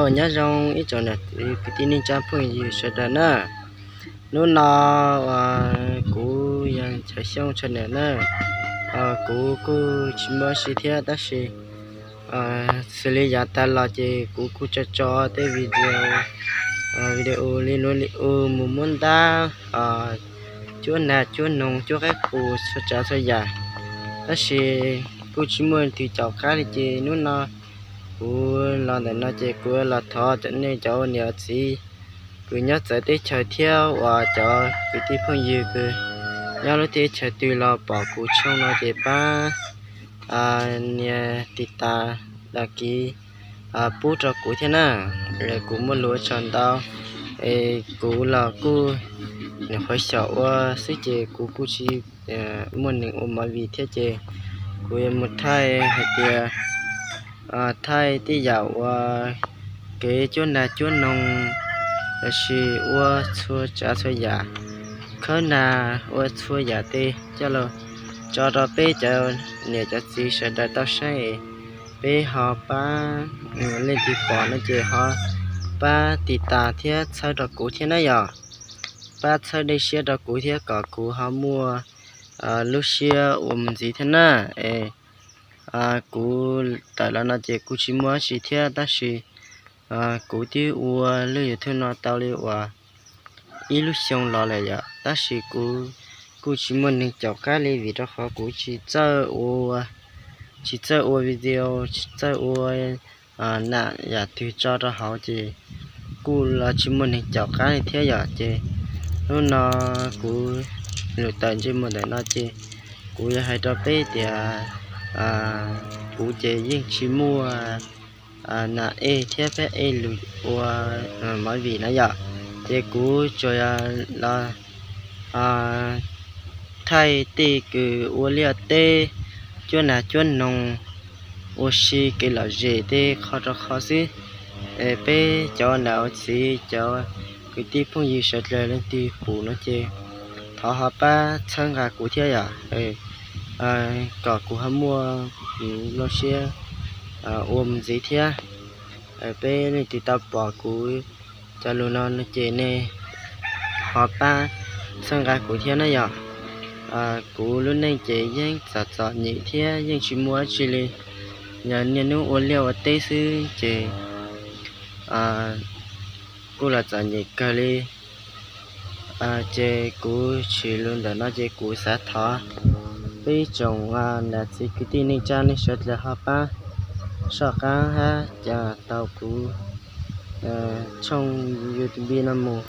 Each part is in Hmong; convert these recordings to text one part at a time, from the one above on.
Nyob zoo ib tsoom niam txiv kwv tij neej tsa phooj ywg sawv daws na. Hnub no uas kuv yog Nchaiv Xyooj channel na, kuv kuj tsis muaj dab tsi thiab tab sis xws li yav tas los ces kuv kuj tso tso tej video, video li luv li u mus muab ntab, cuab nas cuab noog cuab qaib qus txhua tsav txhua yam, tab sis kuj tsis muaj leej twg caum qab li ces hnub no kuv los ntawm no ces kuv los thov cov nej cov ua niam ua txiv kws nyob txawv teb chaws thiab uas cov kwv tij phooj ywg kws nyob lub teb chaws twg los pom kuv channel no ces pab nias tiv tas, dag kiv pub rau kuv thiab na. Kuv muaj lus ua tsaug ntau, es kuv los kuj nyuam qhuav xyaum ua xwb ces kuv kuj tsis muaj neeg ua movie thiab ces kuv yuav mus thaij hais tias thaij tej yam uas kev cuab nas cuab noog, lossis ua txhua tsav txhua yam, khawb nas, ua txhua yam tej coj los tso rau peb cov niam cov txiv sawv daws tau saib, peb ho pab, leej twg pom no ces ho pab tiv tas thiab txhawb rau kuv thiab na yom. Pab txhawb dej siab rau kuv thiab kom kuv ho muaj lub siab ua mus ntxiv thiab na. Kuv tawm los no ces kuv tsis muaj dab tsi thiab tab sis kuv twb ua lub YouTube no tau li uas ib lub xyoo los lawm yom, tab sis kuv kuj tsis muaj neeg caum qab li vim rau qhov kuv tsis txawj ua, tsis txawj ua video, tsis txawj ua nam yam twg tso rau hauv ces kuj los tsis muaj neeg caum qab li thiab yom. Ces hnub no kuv lus tawm ntsej muag ntawm no ces kuv yuav hais rau peb tias kuv ces yeej tsis muaj nam ej thiab peb ej lus ua movie na yom. Ces kuv tsuas yog los thaij tej kws ua liaj teb, cuab nas cuab noog, ua si kev lom zem tej qho rau qhov xwb. Es peb cov niam ua txiv cov kwv tij phooj ywg sawv daws leej twg pum no ces thov ho pab txhawb nqa kuv thiab yom, kom kuv ho muaj lub siab ua mus ntxiv thiab. Peb leej twg tau pom kuv cov lus no no ces nej ho pab txhawb nqa kuv thiab na yom. Kuv lub neej ces yeej txom txom nyem thiab yeej tsis muaj dab tsi li, yog niaj hnub ua liaj ua teb xwb ces kuj los txom nyem kawg li. Ces kuv tshwm lus ntawm no ces kuv xav thov peb tsoom niam txiv kwv tij neej tsa nej sawv daws ho pab soj qab hab tau kuv tshooj YouTube no mus.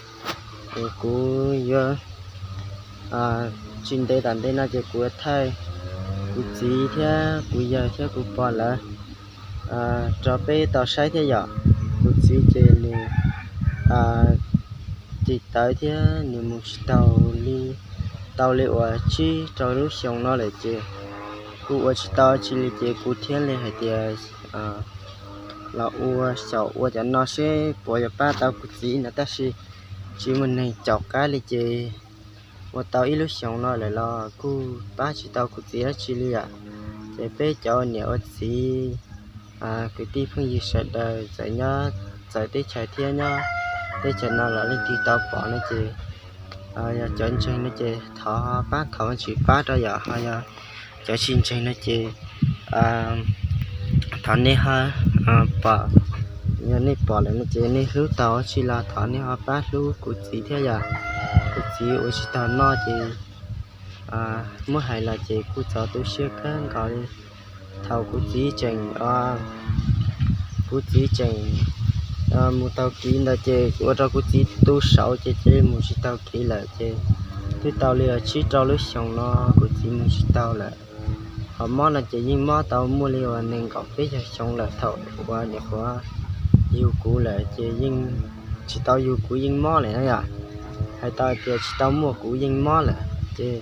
Kuv yuav tsis ntev tom ntej no ces kuv yuav thaij kuv txiv thiab kuv yawg thiab kuv pog lawv rau peb tau saib thiab yom. Kuv txiv ces nws tsis tawv thiab nws mus tsis tau li, tau li uas tsib rau lub xyoo no lawm ces kuv ua tsis tau dab tsi li ces kuv thiaj li hais tias los ua xyaum ua cov no seb puas yuav pab tau kuv txiv no tab sis tsis muaj neeg caum qab li ces ua tau ib lub xyoos no lawm los kuj pab tsis tau kuv txiv dab tsi li yom. Ces peb cov niam ua txiv, kwv tij phooj ywg sawv daws txawm nyob txawv teb chaws thiab nyob teb chaws no los leej twg tau pom no ces yog cov ntseeg no ces thov pab, thov Vajtswv pab rau yom, ho yog cov tsis ntseeg no ces thov nej ho pom, yog nej pom lawm no ces nej hlub tau dab tsi los thov nej ho pab hlub kuv txiv thiab yom. Kuv txiv ua tsis tau noj ces muab hais los ces kuj txaus tu siab kawg nkaus li. Thaum kuv txiv tseem, kuv txiv tseem mus taug kev ntawd ces ua rau kuv txiv tu saud ces cia li mus tsis taug kev lawm ces twb tau li tsib rau lub xyoos no kuv txiv mus tsis taug lawm. Ho mob no ces yeej mob tau muaj li uas nees nkaum peb caug xyoo lawm thaum uas nyuam qhuav yug kuv lawm ces yeej tsis tau yug kuv yeej mob lawm na yom. Hais tau tias tsis tau muaj kuv yeej mob lawm ces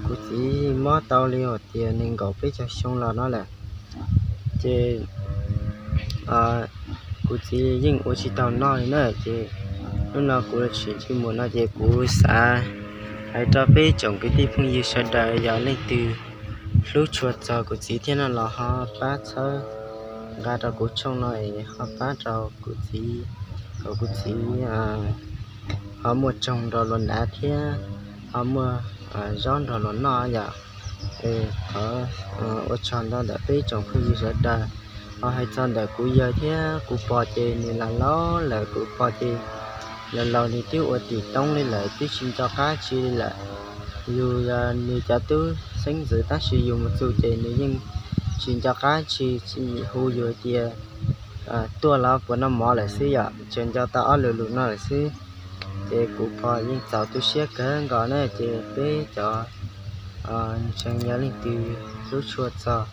kuv txiv yeej mob tau li uas tias nees nkaum peb caug xyoo los no lawm. Ces kuv txiv yeej ua tsis taug noj li na ces hnub no kuv los tshwm ntsej muag no ces kuv xav hais rau peb tsoom kwv tij phooj ywg sawv daws yog leej twg hlub tshua txog kuv txiv thiab no los ho pab txhawb nqa rau kuv tshooj no es ho pab rau kuv txiv, kom kuv txiv ho muaj tsoog nrog luag hnav thiab ho muaj zaub nrog luag noj yom. Thov ua tsaug ntau ntawm peb tsoom phooj ywg sawv daws. Ho hais txog ntawm kuv yawg thiab kuv pog ces nws laus laus lawm, kuv pog ces laus laus nws twb ua tim toob li lawm, twb tsis nco qab tsi li lawm. Yus yog nws cov tub xeeb ntxwv tab sis yus mus txug ces nws yeej tsis nco qab tsi, tsis hu yus tias tuaj los puas noj mov lawm xwb yom, tsuas nco tau ob lus lus no lawm xwb. Ces kuv pog yeej txaus tu siab kawg nkaus na, ces peb cov ntseeg yog leej twg hlub tshua txog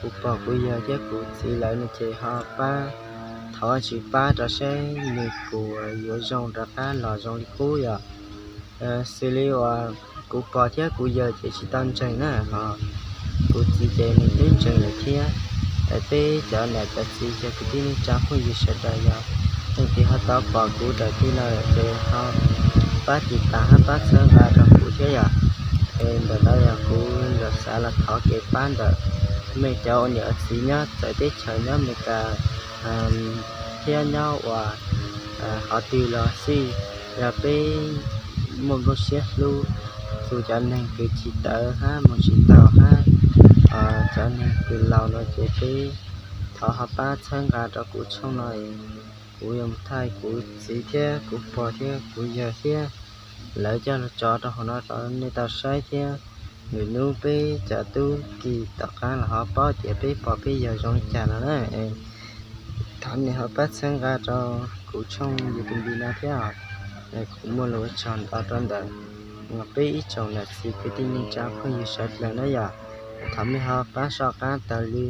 kuv pog kuv yawg thiab kuv txiv lawm no ces ho pab, thov tsis pab rau saib nws puas yuav zoo rov qab los zoo li qub yom. Xws li uas kuv pog thiab kuv yawg ces tsis tau ntseeg na, ho kuv txiv ces nws twb ntseeg lawm thiab. Peb cov niam cov txiv cov kwv tij neej tsa phooj ywg sawv daws yog leej twg ho tau pom kuv daim video no ces ho pab tiv tas hab pab txhawb nqa rau kuv thiab yom. Es ntawm no yog kuv los xav los thov kev pab ntawm mej cov ua niam ua txiv nyob txawv teb chaws nyob Amelikas thiab nyob uas qhov twg los xij, yog peb muaj nplooj siab hlub txug cov neeg kws tsis tawv hab mus tsis taus hab cov neeg kws laus no ces peb thov ho pab txhawb nqa rau kuv tshooj no. Kuv yuav mus thaij kuv txiv thiab kuv pog thiab kuv yawg thiab lawv coj los tso rau hauv no rau nej tau saib thiab. Lwm hnub peb cov tub kis tom qab los ho paub tias peb pog peb yawg zoo li cas no na. Thov nej ho pab txhawb nqa rau kuv tshooj YouTube no thiab. Kuv muaj lus ua tsaug ntau rau ntawm peb ib tsoom niam txiv kwv tij neej tsa phooj ywg sawv daws na yom. Thov mej ho pab soj qab taug lw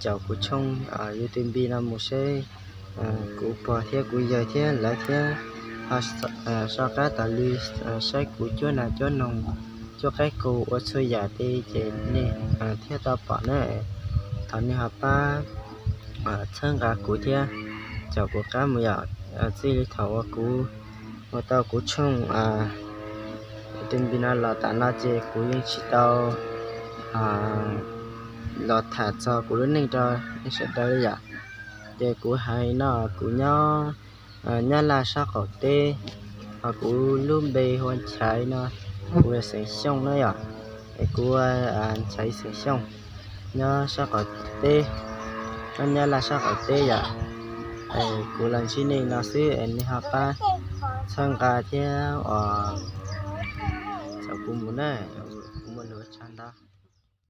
caum kuv tshooj YouTube no mus saib kuv pog thiab kuv yawg thiab lawv thiab ho soj qab taug lw saib kuv cuab nas cuab noog, cuab qaib qus ua txhua yam tej ces nej thiaj tau pom na. Thov nej ho pab txhawb nqa kuv thiab caum kuv qab mus yom. Txij li thaum uas kuv ua tau kuv tshooj YouTube no los tas no ces kuv yeej tsis tau los tham txog kuv lub neej rau nej sawv daws li yom. Ces kuv hais no kuv nyob Nyab Laj sab qaum teb, ho kuv lub npe hu ua Nchaiv no, kuv yog xeem Xyooj na yom. Es kuv ua Nchaiv xeem Xyooj, nyob sab qaum teb, nyob Nyab Laj sab qaum teb yom. Kuv los ntsib nej no xwb es nej ho pab txhawb nqa thiab os, txaus kuv mus na, kuv muaj lus ua tsaug ntau.